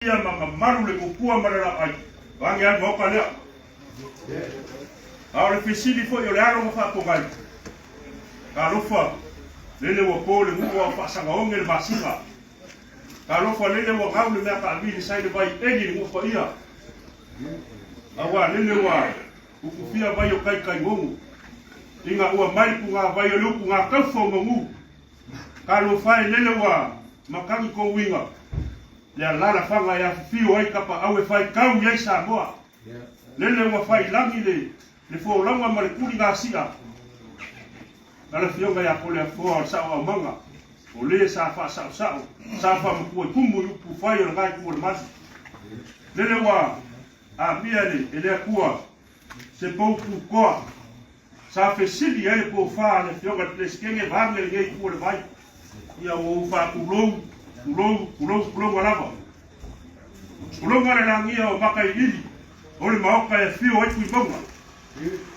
Ia ma mamalu le tupua ma le laai, vaeane ai le Maota lea. A o le fesili foi o le alo na faapogai, Talofa, lele ua po le nuu a o faasagaoge le masina. Talofa, lele ua gau le mea taavili sa i le vai eli le nuu paia. Aua lele ua utufia vai o taitainono, ina ua mai le punavai o le upu gataufa o manu. Talofa e, lele ua matagi tou uiga, le alalafaga e afifio ai tapaau e faitau i ai Samoa. Lele ua failagi le le folauga ma le tuli gasia a le Afioga ia Toleafoa o le Sao Aumaga, o le sa faasaosao, sa faamatua i tumu i upu fai o le Itu o le Malu. Lele ua amia e le Atua se pou tutoa sa fesili ai le tofa a le Afioga i le Peresetene vaeane lenei itu o le vai. Ia ua ou faatulou, tulou, tulou, tulouga lava. Tulouga le lagia o Makailiili o le Maota e afio ai Tuimauga.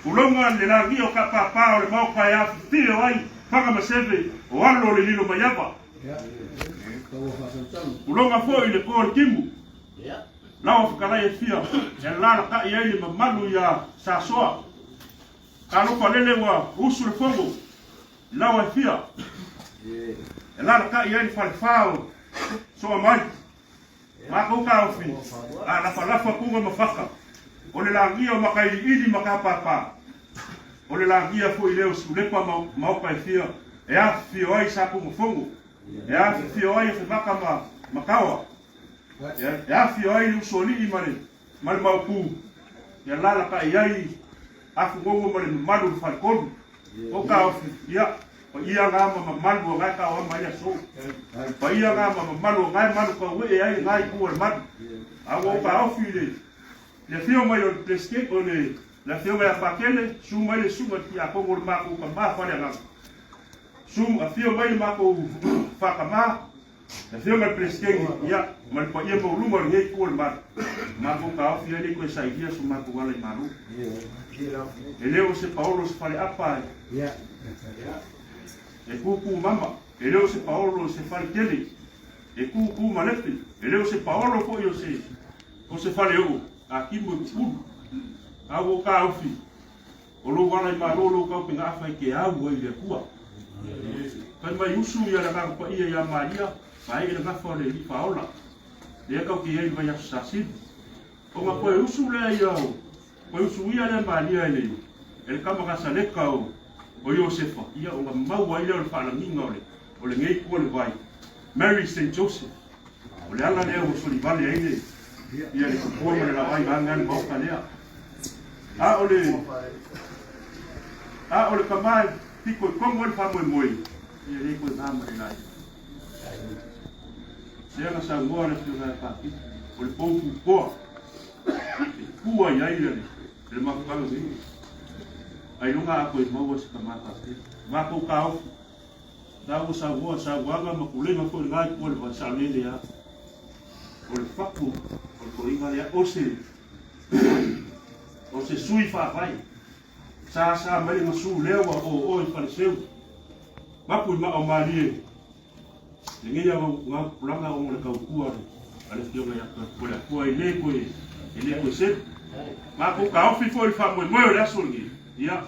Tulouga le lagia o Kapapa o le Maota e afifio ai Fagamaseve o alo o le Lilomaiava. Tulouga foi le to o le timu. Lau Afekalai e fia e alalatai ai le mamalu ia Sasoa. Talofa lele ua usu le fono i lau e fia e alalatai ai le falefa o Soamai. Matou taofi a lafalafa puga ma faka o le lagia o Makailiili ma Kapapa. O le lagia foi lea o Siulepa ma Maoka e fia e afifio ai Sapumafono, e afifio ai Afemaka ma Makaoa. E afio ai le usoalii ma le ma le maopu, e alalatai ai Afugogo ma le mamalu o le faletolu. O taofi, ia, paia na ma mamalu o gae taoama ai le aso. Paia na ma mamalu o gae malu tauee ai le itu o le malu. A ua ou taofi le le afio mai o le Peresetene, o le le afioga ia Pakele, susu mai le susuga i le Tiakono o le matou tama faaleagaga. Susu, afio mai le matou faatama, Le Afioga i le Peresetene, ia, ma le paia maualuga o lenei itu o le malu, matou taofi ai le toe sailia so matou ala i Malo. E le o se paolo o se faleapa e tutu mama, e le o se paolo o se faletele e tutu malepe, e le o se paolo foi o se, o se faleoo a kimo i pupulu. A ua ou taofi, o lou ala i Malo lou taupegaafa i ke au ai le Atua. Fai mai usu ia le Agaga Paia ia Maria, paee le gafa o le Alii Faaola, lea tatou te i ai i le vaiaso Sasili. Ona toe usu lea ia o, toe usu ia lea Maria e le, e le tama Nasaleta o, o Iosefa, ia ona maua ai lea o le faalagiga o le, o lenei itu o le vai, Mary Saint Joseph. O le ala lea ua solivale ai le, ia le tupua ma le laoai vaeane le maota lea. A o le, a o le tama e fitoitonu ai le faamoemoe, ia le toe na ma le laina. Lea na saunoa le Afioga ia Paki, o le pou tutoa e tua i ai le, le mafutaga nei. Ailoga a toe maua se tama faapea. Matou taofi, la ua saunoa saunoaga ma pulega foi lena itu o le vai saolele lava. O le fatu o le toeaina lea, o se, o se sui faavae. Sa sa mai le gasu lea ua oo i Faleseu. Mapu i maa o Malie. Lenei au ngau pulanga o le tautua a le Afioga ia Toleafoa e le toe, e le toe selu. Matou taofi foi i le faamoemoe o le aso lenei. Ia,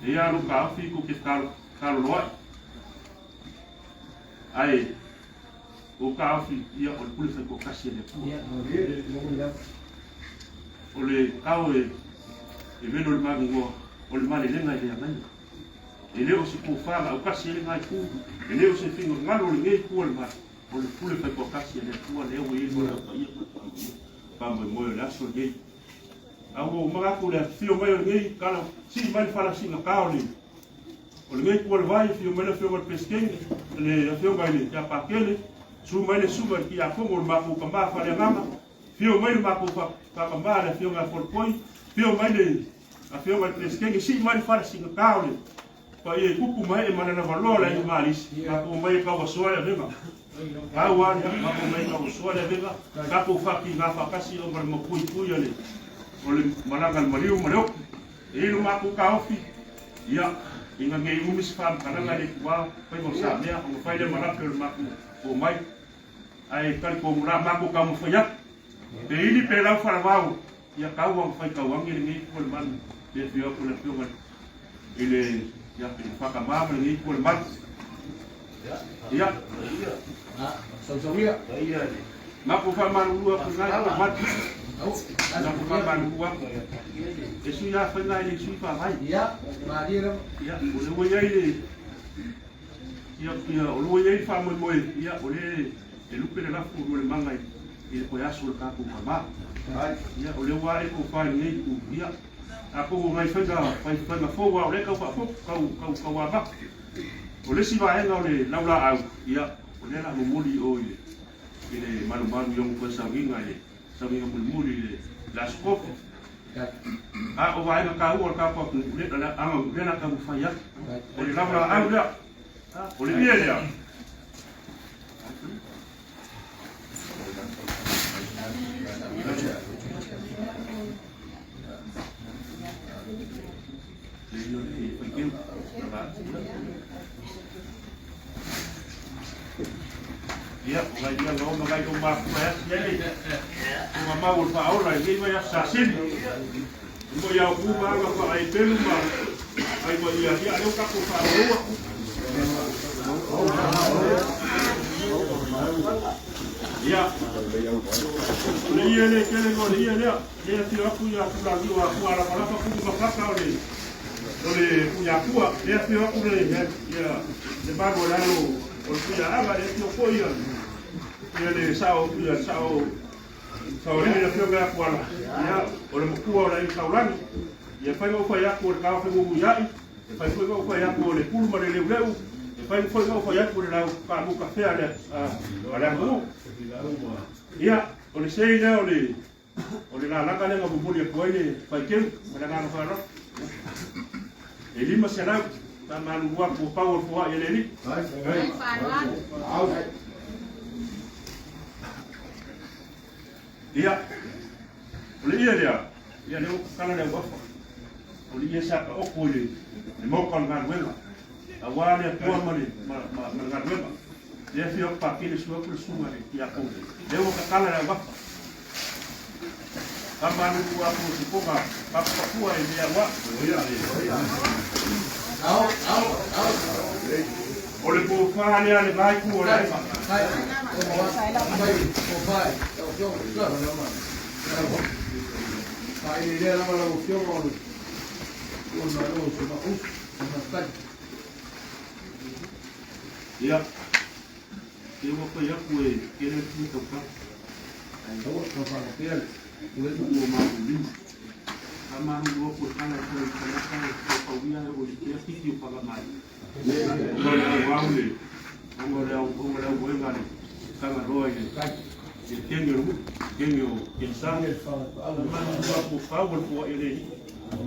e ia lou taofi tou te fekaloloai. Ae ou taofi, ia, o le pule faitoatasi a le Atua. O le tao e velo i le magogoa, o le malelega e le agaia. E le o se tofa na autasi ai lena itu, e le o se finagalo o lenei itu o le malu, o le pule faitoatasi a le Atua lea ua i ai le paia ma le faamoemoe o le aso lenei. A ua ou manatu le afifio mai o lenei tala, sii mai le fala siigata o le o lenei itu o le vai, afio mai le Afioga i le Peresetene, le Afioga i le ia Pakele, susu mai le Susuga i le Tiakono o le matou tama faaleagaga, afio mai le matou faatama le Afioga ia Folopoi, afio mai le Afioga i le Peresetene, sii mai le fala siigata o le paia i tupu ma ee ma le lavaloa o le aiga Malisi, tatou omai e tauasoa le avega. Pau lava lea, tatou omai e tauasoa le avega, tatou faatiga faatasi ona o le mapuipui o le o le malaga a le maliu ma le oki. E i ai lo matou taofi, ia, ina ne i umi se faamatalaga e le tuua faiva o Samea ona fai lea ma lape o le matou omai. Ae talitonu la matou taumafai atu. Pe ili pe lau falavao, ia tau ua fai tauagi lenei itu o le malu, pe afio atu le afioga i le ia i le Fakama ma lenei itu o le malu. Ia. Matou faamalulu atu i lena itu o le malu. Matou faamalulu atu. E sui lava faiga e le sui faavae. Ia, o lea ua i ai le Ia, ia, o lua i ai le faamoemoe, ia, o lea e lupe le lafo o le maga i le toe aso o le tatou tama. Ia, o lea ua ae tofa i lenei itu, ia, atonu o nai faiga, fai, faiga fou lava o lea e tau faafotu, tau, tau, tau amata. O le isi vaega o le laulaau, ia, o lea o le a momoli i o i le, i le malumalu i ona toe sauniga i le sauniga mulimuli i le, le Aso Tofi. A o vaega taua o le tatou atunuu, lea, lea, lea o le a taumafai atu. O le laulaau lea, o le ie lea. Ia, o ngai mea gaoma ngai o mafua e asi ai le o nga mau o le faaola i lenei vaiaso saseni. E moi a o ma aga fa ai pelu ma ai ma ia ia leo tatou faaoloa. Ia, o le ie le tele o le ie lea, lea afio atu ia Tulagi o Akua Lafalafa kumu ma faka o le o le Puiakua, lea afio atu le ia le malu o le alo o le Puiaaga, lea afio foi ia ia le sao ia sao Saolili le afioga ia Tuala, ia o le matua o le aiga Taulagi, ia fai ma ou fai atu o le taofi muimuiai, e fai foi ma ou fai atu o le pulu ma le leuleu, e fai foi ma ou fai atu o le lau paamu kafea a le a le atunuu. Ia, o le sei lea o le o le lalaga lea na momoli atu ai le faiteu ma le agaga faaaloalo. E 500 faamalulu atu ua pau o le foai a le Alii. Ia, o le ie lea, ia lea ua tatala le auafa. O le ie sa taoto i le, le maoka o le galuega. Aua le Atua ma le, ma, ma, ma le galuega. Lea afio atu Pakele sua atu le susuga i le Tiakono. Lea ua tatala le auafa. Faamalulu atu o sipoga papapua e lea ua. O le tofa lea le vaetu o le aiga. Ia, te ua fai atu e kele atu e tausaga. Ae tuu o matou lima. Faamalulu atu e kala e toe tagata e faufauia e o i pea piki o pagamai. Ona o le auau le, ona o le au, ona o le aumoega le Tagaloa i le, i le keni o le ulu, keni o Kenisano. Faamalulu atu o pau o le foai a le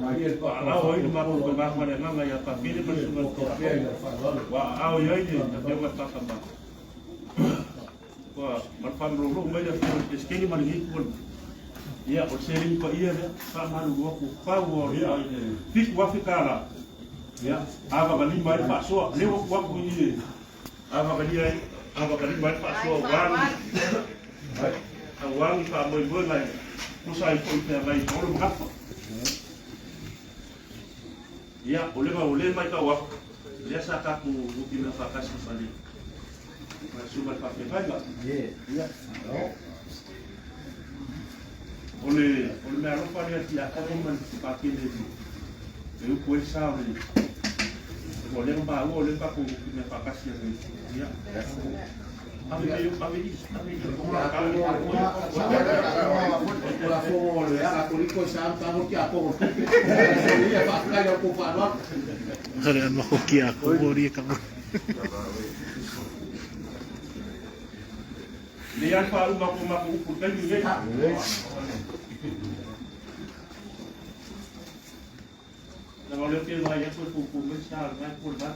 Alii. Ua aao ai le matou tama ma le agaga ia Pakele ma le susuga i le Tiakono. Ua aao i ai le afioga i le Pakama. Ua ma le faamalolo mai le afioga i le Peresetene ma lenei itu o le Ia, o le seleni paia lea, faamalulu atu, pau o le $7,000. Ia, avagalima ai le faasoa. Lea ua tuu atu i i e avagalia ai, avagalima ai le faasoa aua ni, aua ni faamoemoega e tusa ai foi feagai ma Olo ma Gafa. Ia, o lea o lea e matau atu, lea sa tatou nutimea faatasi ma le ma le susuga i le faafeagaiga. Ia, o le o le meaalofa lea tiakono ma le Patele e upu ai le sa o le o lea na maua o lea tatou nutimea faatasi ai. Ia, ave ave ave ave Lei lava le faauma atu o matou upu i le taimi lenei. Leaga o lea ou te vaai atu e puupuu mai sa o lena itu o le malu.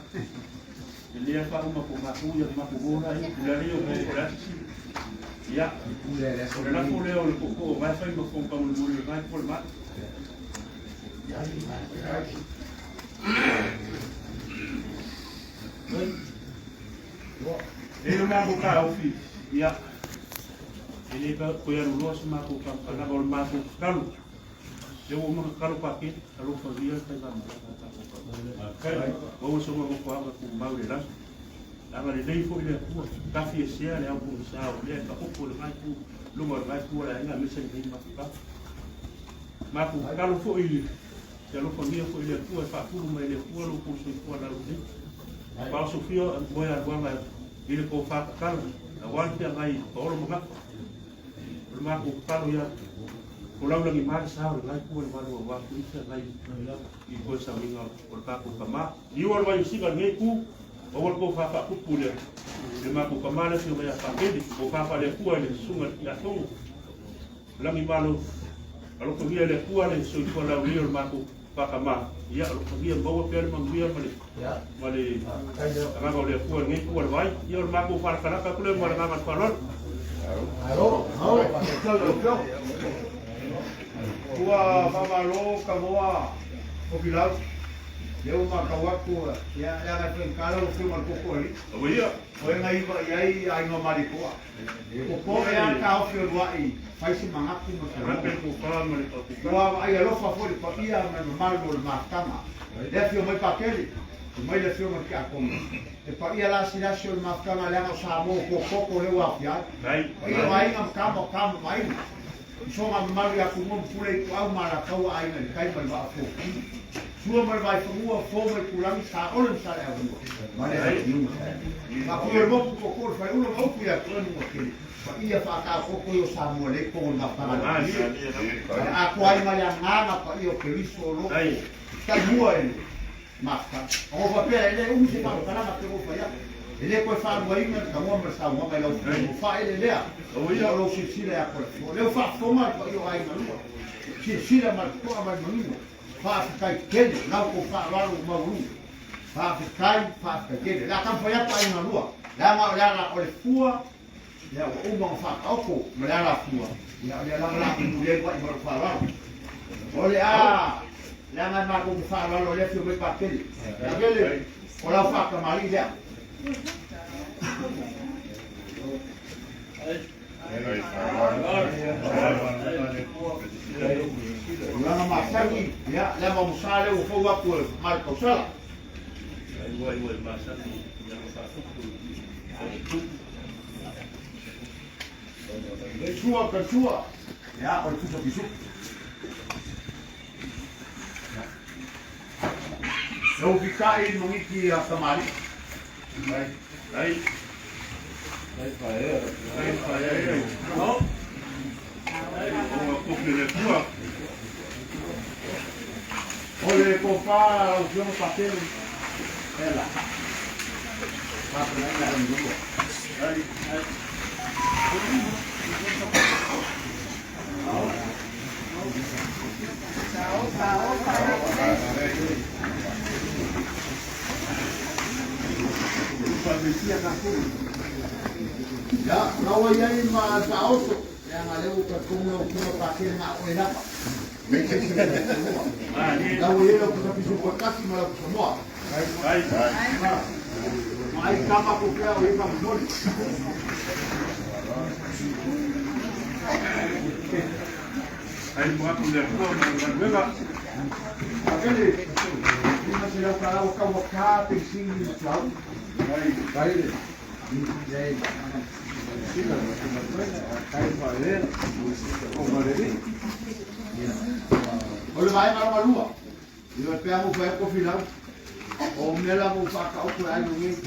E lelei lava le faauma atu o matou ia matou o la i le alii o o le a sisi. Ia, o le lafo lea o le tootoo o vae fai ma fofoga taumolimoli o lena itu o le malu. E le matou taofi, ia, E le toe alu loa se matou faamatalaga o le matou tatalo. Lea ua uma ona tatalo Pakele, alofagia le faigamalaga a tatou tagata. Maua sona nofoaga tumau i le lagi. Agalelei foi le Atua, tafiesea le aupogisa o lea e taoto i lena itu, luga o lena itu o le aiga aemaise lenei mafutaga. Matou tatalo foi i le alofagia foi le Atua e faatulu mai e le Atua lo outou soifua laulelei. Faaosofia moealuaga i le tofa tatala, aua le feagai paolo ma gafa. O le matou tatalo ia o laulagima le sa o lena itu o le malu aua foi le feagai i toe sauniga o le tatou tama. Liua le vaiosiga i lenei itu, aua le tofa faapupu i le matou tama le afioga ia Pakele, tofa faale-Atua i le susuga i le Tiakono. Lagimalo, alofagia e le Atua le soifua laulelei o le matou faatama. Ia alofagia maua pea le manuia ma le ma le agaga o le Atua i lenei itu o le vai. Ia o le matou faalatalata atu lea ma le agaga o le faaaloalo. Malo, malo, faafetai lau Afioga. Ua faamalo Kavoa Tofilau, lea ua matau atu ia le aga e faigata lau Afioga i le Tootooalii. Aua ia. O e na iva i ai aiga o Malietoa. Popoe lava le taofi o Luai, fai se manatu ma se lagona. Ua vaai alofa foi le paia ma le mamalu o le mafutaga. Le afio mai Pakele, afio mai le afioga i le Tiakono. Le paia lasilasi o le mafutaga leaga o Samoa ua potopoto lea ua aofia ai. Paia o aiga ma tama o tama ma aiga. Usoga mamalu ia Tumua ma Pule Ituau ma Alataua Aiga i le Tai ma le Vaa o Fonoti. Sua ma le Vaifanua, Fo ma Itulagi, Saole ma Saleaaumua ma le Alitiuga. Faapui o le motu, Tootoo o le Faleula ma upu ia te oe Manuatele, paia faataototo ia o Samoa lea i totonu o le mafutaga a le Atua. Ma le atoa ai ma le agaga paia o Keriso o lo o taimua i le mafutaga. Ona ou faapea, e le umi se faamatalaga pei ona ou fai atu. E le toe faaluaina le tanoa ma le saunoaga i lau Afioga ua faaeleelea ona o lou silasila ia Kolefoa. O lea ua faafofoga le paia o aiga lua, silasila ma le totoa ma le manino. Faafetai tele la outou faaaloalo ua maualuga. Faafetai, faafetai tele. O le a taumafai atu aiga lua, leaga o le ala o le fua, ia ua uma ona faataoto ma le alafua, ia o lea lava o le a tumuli ai lua'i ma lou faaaloalo. O le a, leaga e matou te faaaloalo o lea e afio mai Patele. Patele, o lau faatamalii lea. Tulaga masani, ia, le mamosa lea ua fou atu e ma le tausala. Sua ka sua, ia, o le pusa pisuku. Lau fitai i mangiti a tamalii. Ai. Ai paea. Ai paea. O kofi le Atua. O le tofa lau Afioga Patele, ela. Faafetai i le Ai. Ai. Ia, la ua i ai ma Faaoso, leaga lea ua talitonu lau Afioga Patele na o oe lava. Leai se isi mea e taua. La ua i ai lau pusa pisupo e tasi ma lau pusa moa. Ma ai kama ko pea o i faamolemole. Ai mo atu le Atua ma le galuega. Patele, 500 tala ua tau ua ta peisini ma tuaoi. O le vaega lona lua, ia pea mo fai Tofilau, o mea lava ua faataoto e aiga nei.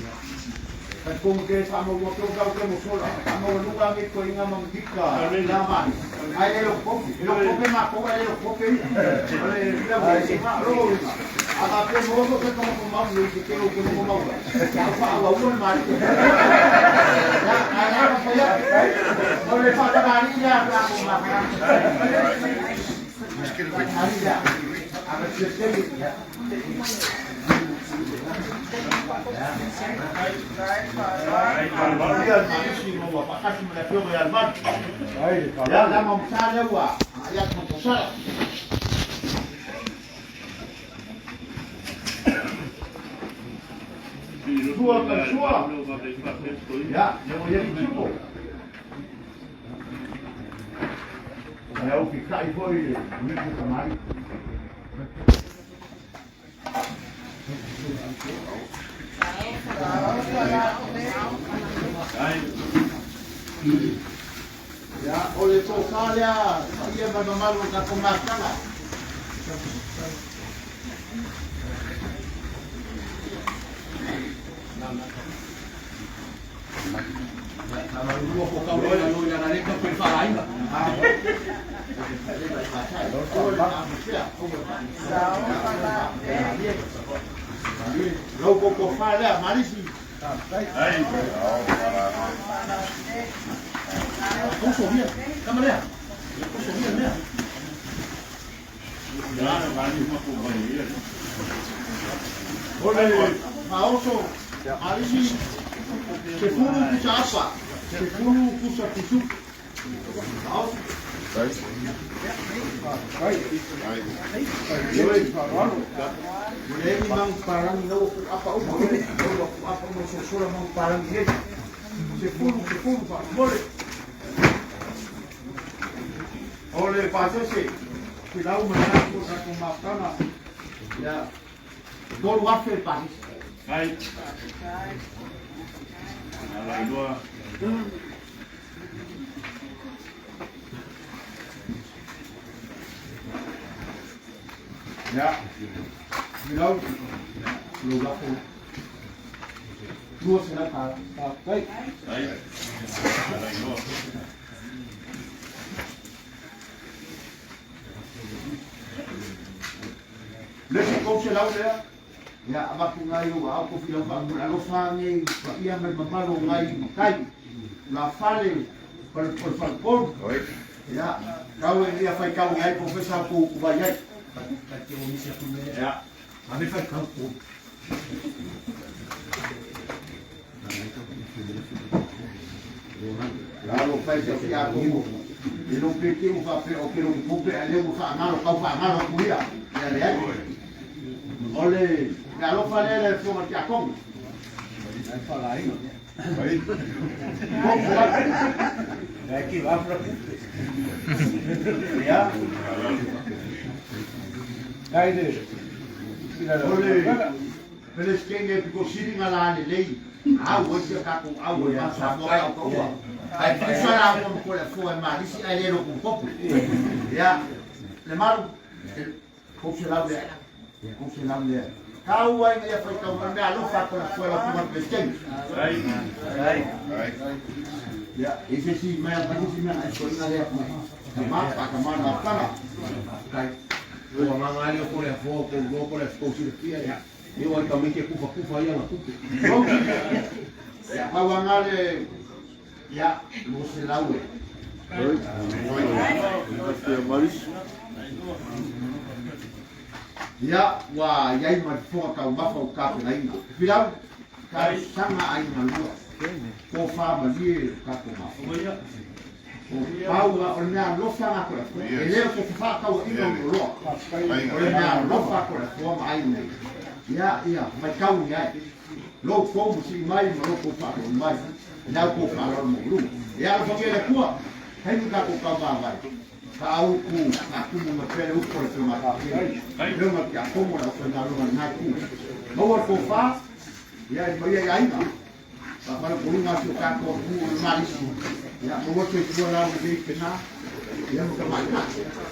Talitonu ke faamaua ke o tau ke mosola, faamaualuga nei toeaiga ma mika la mani. Ai le loko kofi, e loko kofi matou ai le loko kofi ia. O le mea ua i ma lo uiga. A faapea maua so se tamafa mau nei te tele o te noho mau ai. Ia au faaauaua le mali. Ia, ae la ka fai atu. O le faatamalii lea a tatou mafaga. Faatamalii lea. A ka siaseli. Ia. Ia le malosi ma ua faatasi ma le Afioga ia Lemalu. Ia, le ama masa lea ua agai atu ma tausala. Sua ka sua. Ia, lea ua i ai le timo. Ia o fita'i foi le uliku kamali. Ia, o le tofa lea paia ma le mamalu o le tatou mafutaga. Lau tofa lea, malisi. O le faaoso malisi 10 pusa apa, 10 pusa pusupu. Faaoso. Ua leai ni magu palangi na ua puuapa uma. Ua puuapa uma sosola magu palangi nei. 10, 10 faamolemole. O le pasese, filau ma le atu o tatou mafutaga. Ia, 3,000 le pasese. Ia, filau, lou lafo. $200. Le isi 300 lea, ia avatu nai ou aao ko filau faamolemole alofa nei paia ma le mamalu o nai matai, tulafale, o le falepolu. Ia, tau e ia faitau i ai profesa ko ku vai ai. Ia. Lalo fai se fia ko e lo pe ke u fa pe o ke lo ku pe ale u fa ngalo kau fa ngalo ku ia. Ia le ai. O le le alofa le le fo ma tia kong. Ia. O le Peresetene pito sili na la lelei au ai sia tatou au e ma Samoa kau kaua ae tusa la ua ma ko le afua e malisi ae le loku kopu ia le malu 300 lea 300 lea tau ai na ia faitau ma mea alofa ko le afua la kuma Peresetene ia e se si mea ma si mea na soina lea ma pa ka ma na tanga kai Ua nganga le ko le afua ko lo ko le ko silafia ia. E o ai tamaiti e kufakufa ai ana tupe. Ia pau le ia 200 e. Ia ua iai ma le fofoga taumafa o tapenaina. Filau, talosaga aiga lua. Tofa malie le tatou mafuta. O pau o le mea alofa na ko le Atua. E le o se fefaatauaiga o le oloa. O le mea alofa ko le Atua ma aiga nei. Ia, ia, matau i ai. Lou tou ma sii mai ma lou tou faalogo mai. I lau tou faaaloalo maualuga. Ia alofagia e le Atua, taimi tatou taumavae. Faaupu, faatumu mai pea le upu a le Afioga a Patele. Afioga i le Tiakono, le aufaigaluega a lena itu. Maua le tofa, ia e maia i aiga. Faafalopoluga si o tatou atunuu o le malisi. Ia, maua le soifua laulelei pena. Ia ma tamaitai.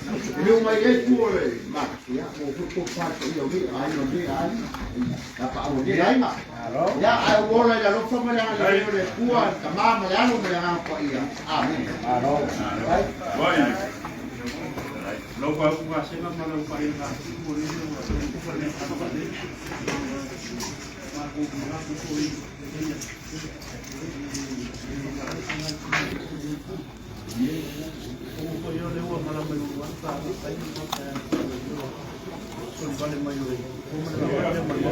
E le o mai ai tua o le malisi. Ia, maua foi le tofa i le paia o nei aiga o nei aiga. Ia paau o nei aiga. Ia, ae ou ola i le alofa ma le agalelei o le Atua, le Tama ma le Alo ma le Agaga Paia. Amene. Lau faaupu gasega ma lau faaiga ua lele ua matou manatu foi o foi o le ua malama i ua ta ai ma ta soli vale mai o le ma le ma le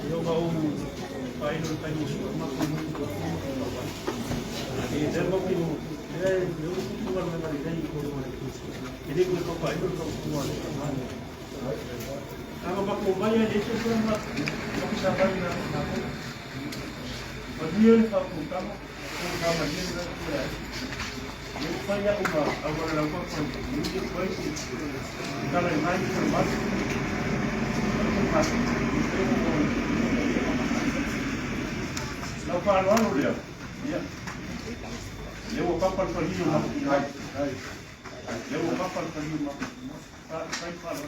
Io ma u failo tai musu ma ko mu ko e le mo ku le le u ku ma le ma le ko mo le e le ko failo ko ku ma le Anga ma ko mai le se ko ma ma sa ba na na ko ma dia le fa ku ta ma ko ka ma dia le ko le fai au ma au wala lau pa pa ni ko ai si kala ngai ko ma lau pa alo alo lea ia le ua papa le faliu ma le ua papa le faliu ma fai pa alo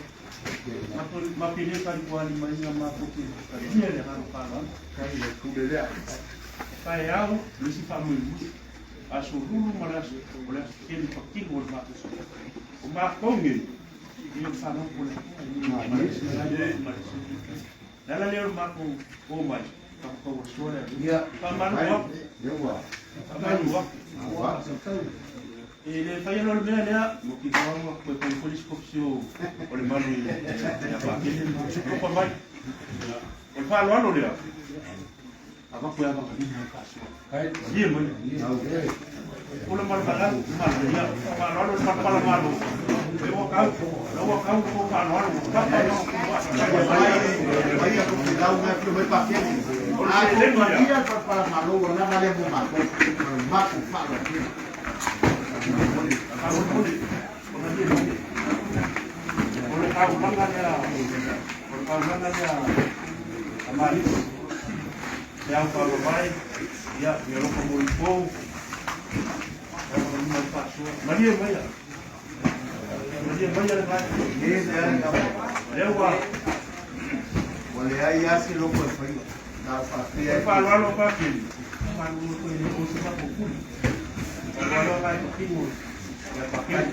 ma pele ka ni kuali mai nga ma ko te ia le halo pa alo Kai le pule lea. Pae au le si fa mo aso lulu ma le aso o le aso keli pakino o le ma o ma konge ia fa no ko le la la le o ma ko o mai ka ko o so le Ia. fa malu wa Le ua. fa malu wa Ua. E le fai lo le mea lea mo ki ko wa ko ko police copsio o le malu i ya pa kele ko pa mai o fa lo alo lea ava ko ya ba ka ni ka so Kai. ie mai o le malu kala malu ia fa lo alo fa pa malu e o kau lo o kau ko fa lo alo ka pa lo Mai a ko lau mai fio mai pa kele. A ko ia pa pa malo na ma le mo ma ko. Ma ko fa lo. O le kau langa lea o le kau langa lea a maris te au pa mai ia ia loko mo i pou ia mo mai pa sua malie mai ia malie mai ia le vai Le le le. le ua O le ai asi lo ko fai. Na fa fe. o fa lo alo pa keli fa lo ko ile o se pa ko kuli fa lo alo pa ko kingo ia pa keli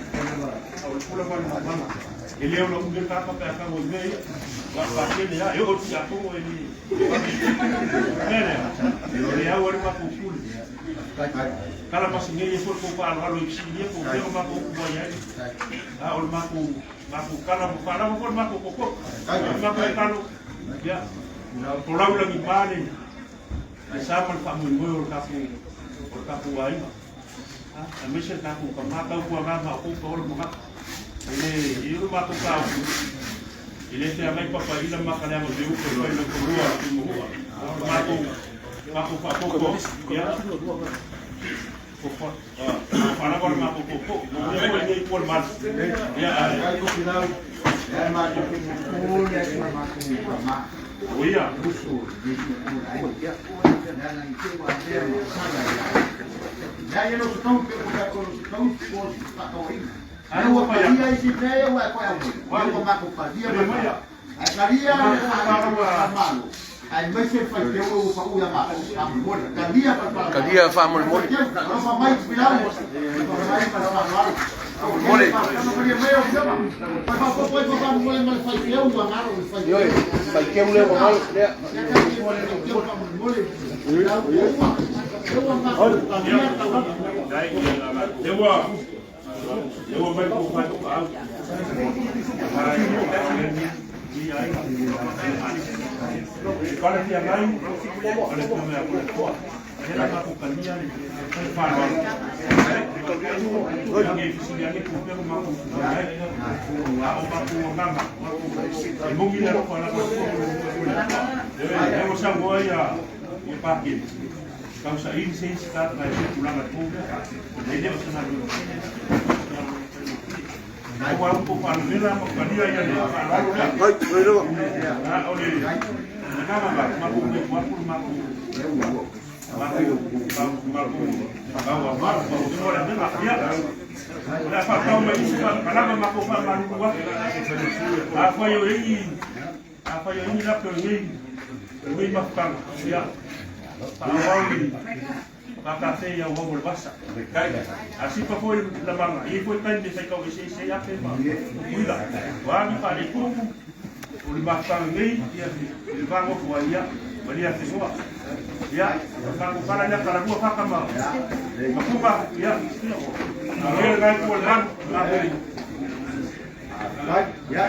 o le pula ma ma e le o lo unge ka pa ka o me ia wa pa keli ia e o ti a ko e ni Nene, le au le ma ko kuli kala masinge ye fo ko pa alo alo i ye ko pe o ma ko ko ya a o ma ko ma ko kala mo kala mo ko ma ko ko ko ma ko kalo ya ko lau la mi pale le sa ma fa mo mo o ka fu o ka fu ai a a me se ka fu ka ma ka ku ma ma ko ko mo ma ele i ru ma ko ka ele te ngai papa ila ma ka le mo deu ko ko ko rua ku mo ma ko ma ko fa ko ko ya ko fa fa la ko ma ko ko ko mo ko ni ko ma ya Kai ko lau. Le ma ko ko le ma ko ma. o ia Uso de ko ai. Na na ke wa le ma sa la ya. Ya ya no se tau pe ko ko no se tau ko pa ko i. Ai ua pa ia i si mea ua ko au. Wa ko ma ko pa dia ma. Ai karia malo. Ai mai se fai te o pa u ya ma. Mo karia pa pa. Kalia fa mo mo. Lo fa mai pilau. Mai pa pa malo. Mole. Ioe, fai ke le o malo lea. Le ua le ua mai ko fa ko au ai i ai Kala tia mai o le ko mea ko ko hele ma ko kalia le fa lo ia nge fisi ia nge ko pe ma ko ai a o ma ko ngama e mongi le ko ala ko ko le le o sa mo ia i pa ki kau sa in se ka ka se tulanga tu le le o sa na Ai wa ko pa le la ma kalia ia le fa lo le Ai, oi lo. a o le na ma ma ma ko ma ko ma ko ma ko ma ko ma wa ma ko ko la ma ya la fa ka ma isi pa kala ma ko fa ma lu wa a fa yo i a fa yo i la ko ni ni ma fa ya pa wa ni pa ka te ya wa mo basa Asi pa foi la manga i foi kai me sai ka se se ya pe ma uila wa ni pa le ku o le ma fa nei ia le vango ko ia malia te soa ia ka ko kala ya kala ku fa kama ma ku ba ia a le ngai ko la ma Ya.